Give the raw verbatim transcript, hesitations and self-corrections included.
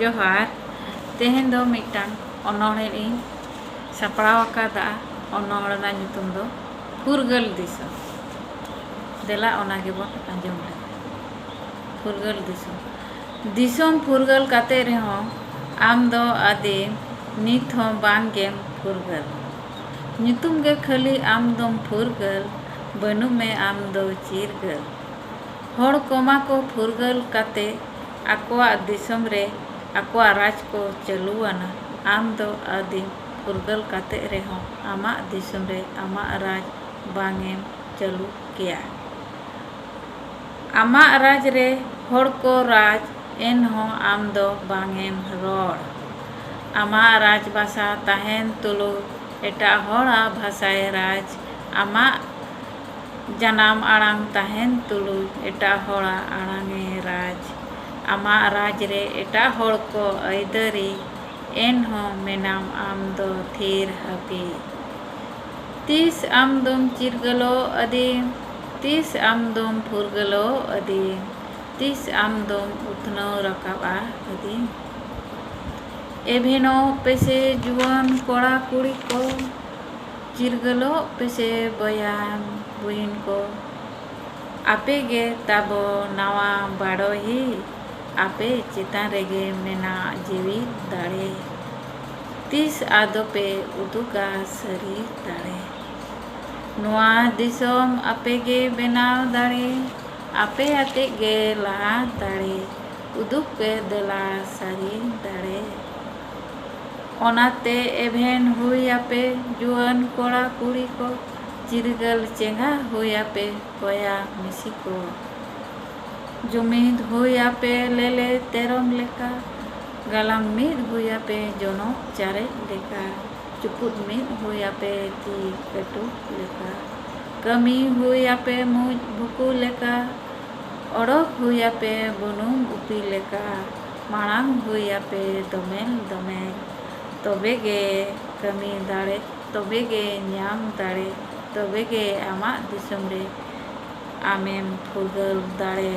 ᱡᱚᱦᱟᱨ᱾ ᱛᱮᱦᱮᱧ ᱫᱚ ᱢᱤᱫᱴᱟᱝ ᱚᱱᱚᱬᱦᱮ ᱤᱧ ᱥᱟᱯᱲᱟᱣ ᱟᱠᱟᱫᱟ᱾ ᱚᱱᱚᱬᱦᱮ ᱨᱮᱱᱟᱜ ᱧᱩᱛᱩᱢ ᱫᱚ ᱯᱷᱩᱨᱜᱟᱹᱞ ᱫᱤᱥᱚᱢ᱾ ᱫᱮᱞᱟ, ᱚᱱᱟ ᱜᱮᱵᱚᱱ ᱟᱸᱡᱚᱢ ᱞᱮᱜᱮ᱾ ᱯᱷᱩᱨᱜᱟᱹᱞ ᱫᱤᱥᱚᱢ᱾ ᱫᱤᱥᱚᱢ ᱯᱷᱩᱨᱜᱟᱹᱞ ᱠᱟᱛᱮ ᱨᱮᱦᱚᱸ ᱟᱢ ᱫᱚ ᱟᱹᱫᱤᱢ, ᱱᱤᱛ ᱦᱚᱸ ᱵᱟᱝ ᱜᱮᱢ ᱯᱷᱩᱨᱜᱟᱹᱞ᱾ ᱧᱩᱛᱩᱢ ᱜᱮ ᱠᱷᱟᱹᱞᱤ ᱟᱢ ᱫᱚᱢ ᱯᱷᱩᱨᱜᱟᱹᱞ, ᱵᱟᱹᱱᱩᱢᱮ ᱟᱢ ᱫᱚ ᱪᱤᱨᱜᱟᱹᱞ᱾ ᱦᱚᱲ ᱠᱚᱢᱟ ᱠᱚ ᱯᱷᱩᱨᱜᱟᱹᱞ ᱠᱟᱛᱮ ᱟᱠᱚᱣᱟᱜ ᱫᱤᱥᱚᱢ ᱨᱮ, ᱟᱠᱚᱣᱟᱜ ᱨᱟᱡᱽ ᱠᱚ ᱪᱟᱹᱞᱩᱣᱟᱱᱟ᱾ ᱟᱢ ᱫᱚ ᱟᱹᱫᱤᱢ, ᱯᱷᱩᱨᱜᱟᱹᱞ ᱠᱟᱛᱮ ᱨᱮᱦᱚᱸ ᱟᱢᱟᱜ ᱫᱤᱥᱚᱢ ᱨᱮ ᱟᱢᱟᱜ ᱨᱟᱡᱽ ᱵᱟᱝ ᱮᱢ ᱪᱟᱹᱞᱩ ᱠᱮᱭᱟ᱾ ᱟᱢᱟᱜ ᱨᱟᱡᱽ ᱨᱮ ᱦᱚᱲ ᱠᱚ ᱨᱟᱡᱽ, ᱮᱱᱦᱚᱸ ᱟᱢ ᱫᱚ ᱵᱟᱝ ᱮᱢ ᱨᱚᱲ᱾ ᱟᱢᱟᱜ ᱨᱟᱡᱽ ᱵᱷᱟᱥᱟ ᱛᱟᱦᱮᱱ ᱛᱩᱞᱩᱡ ᱮᱴᱟᱜ ᱦᱚᱲᱟᱜ ᱵᱷᱟᱥᱟᱭ ᱨᱟᱡᱽ᱾ ᱟᱢᱟᱜ ᱡᱟᱱᱟᱢ ᱟᱲᱟᱝ ᱛᱟᱦᱮᱱ ᱛᱩᱞᱩᱡ ᱮᱴᱟᱜ ᱦᱚᱲᱟᱜ ᱟᱲᱟᱝ ᱮ ᱨᱟᱡᱽ᱾ ᱟᱢᱟᱜ ᱨᱟᱡᱽ ᱨᱮ ᱮᱴᱟᱜ ᱦᱚᱲ ᱠᱚ ᱟᱹᱭᱫᱟᱹᱨᱤ, ᱮᱱᱦᱚᱸ ᱢᱮᱱᱟᱢ ᱟᱢ ᱫᱚ ᱛᱷᱤᱨ ᱦᱟᱹᱯᱤᱫ᱾ ᱛᱤᱥ ᱟᱢ ᱫᱚᱢ ᱪᱤᱨᱜᱟᱹᱞᱚᱜ ᱟᱹᱫᱤᱢ? ᱛᱤᱥ ᱟᱢ ᱫᱚᱢ ᱯᱷᱩᱨᱜᱟᱹᱞᱚᱜ ᱟᱹᱫᱤᱢ? ᱛᱤᱥ ᱟᱢ ᱫᱚᱢ ᱩᱛᱱᱟᱹᱣ ᱨᱟᱠᱟᱵᱼᱟ ᱟᱹᱫᱤᱢ? ᱮᱵᱷᱮᱱᱚᱜ ᱯᱮᱥᱮ ᱡᱩᱣᱟᱹᱱ ᱠᱚᱲᱟ ᱠᱩᱲᱤ ᱠᱚ, ᱪᱤᱨᱜᱟᱹᱞᱚᱜ ᱯᱮᱥᱮ ᱵᱚᱭᱦᱟ ᱵᱩᱦᱤᱱ ᱠᱚ᱾ ᱟᱯᱮ ᱜᱮ ᱛᱟᱵᱚ ᱱᱟᱣᱟ ᱵᱟᱰᱚᱦᱤ, ᱟᱯᱮ ᱪᱮᱛᱟᱱ ᱨᱮᱜᱮ ᱢᱮᱱᱟᱜ ᱡᱤᱣᱤ ᱫᱟᱲᱮ᱾ ᱛᱤᱥ ᱟᱫᱚ ᱯᱮ ᱩᱫᱩᱜᱟ ᱥᱟᱹᱨᱤ ᱫᱟᱲᱮ? ᱱᱚᱣᱟ ᱫᱤᱥᱚᱢ ᱟᱯᱮ ᱜᱮ ᱵᱮᱱᱟᱣ ᱫᱟᱲᱮ, ᱟᱯᱮ ᱟᱛᱮ ᱜᱮ ᱞᱟᱦᱟ ᱫᱟᱲᱮ, ᱩᱫᱩᱜ ᱯᱮ ᱫᱮᱞᱟ ᱥᱟᱹᱨᱤ ᱫᱟᱲᱮ᱾ ᱚᱱᱟᱛᱮ ᱮᱵᱷᱮᱱ ᱦᱩᱭ ᱟᱯᱮ ᱡᱩᱣᱟᱹᱱ ᱠᱚᱲᱟ ᱠᱩᱲᱤ ᱠᱚ, ᱪᱤᱨᱜᱟᱹᱞ ᱪᱮᱸᱜᱷᱟ ᱦᱩᱭ ᱟᱯᱮ ᱵᱚᱭᱦᱟ ᱢᱤᱥᱤ ᱠᱚ᱾ ᱡᱩᱢᱤᱫ ᱦᱩᱭ ᱟᱯᱮ ᱞᱮᱞᱮ ᱛᱮᱨᱚᱢ ᱞᱮᱠᱟ, ᱜᱟᱞᱟᱝ ᱢᱤᱫ ᱦᱩᱭ ᱟᱯᱮ ᱡᱚᱱᱚᱜ ᱪᱟᱨᱮᱡ ᱞᱮᱠᱟ, ᱪᱩᱯᱩᱫ ᱢᱤᱫ ᱦᱩᱭ ᱟᱯᱮ ᱛᱤ ᱠᱟᱹᱴᱩᱵ ᱞᱮᱠᱟ, ᱠᱟᱹᱢᱤ ᱦᱩᱭ ᱟᱯᱮ ᱢᱩᱸᱡ ᱵᱷᱩᱠᱩ ᱞᱮᱠᱟ, ᱚᱰᱚᱠ ᱦᱩᱭ ᱟᱯᱮ ᱵᱩᱱᱩᱢ ᱩᱯᱤ ᱞᱮᱠᱟ, ᱢᱟᱲᱟᱝ ᱦᱩᱭ ᱟᱯᱮ ᱫᱚᱢᱮᱞ ᱫᱚᱢᱮᱞ᱾ ᱛᱚᱵᱮ ᱜᱮ ᱠᱟᱹᱢᱤ ᱫᱟᱲᱮ, ᱛᱚᱵᱮ ᱜᱮ ᱧᱟᱢ ᱫᱟᱲᱮ, ᱛᱚᱵᱮ ᱜᱮ ᱟᱢᱟᱜ ᱫᱤᱥᱚᱢ ᱨᱮ ᱟᱢᱮᱢ ᱯᱷᱩᱨᱜᱟᱹᱞ ᱫᱟᱲᱮ᱾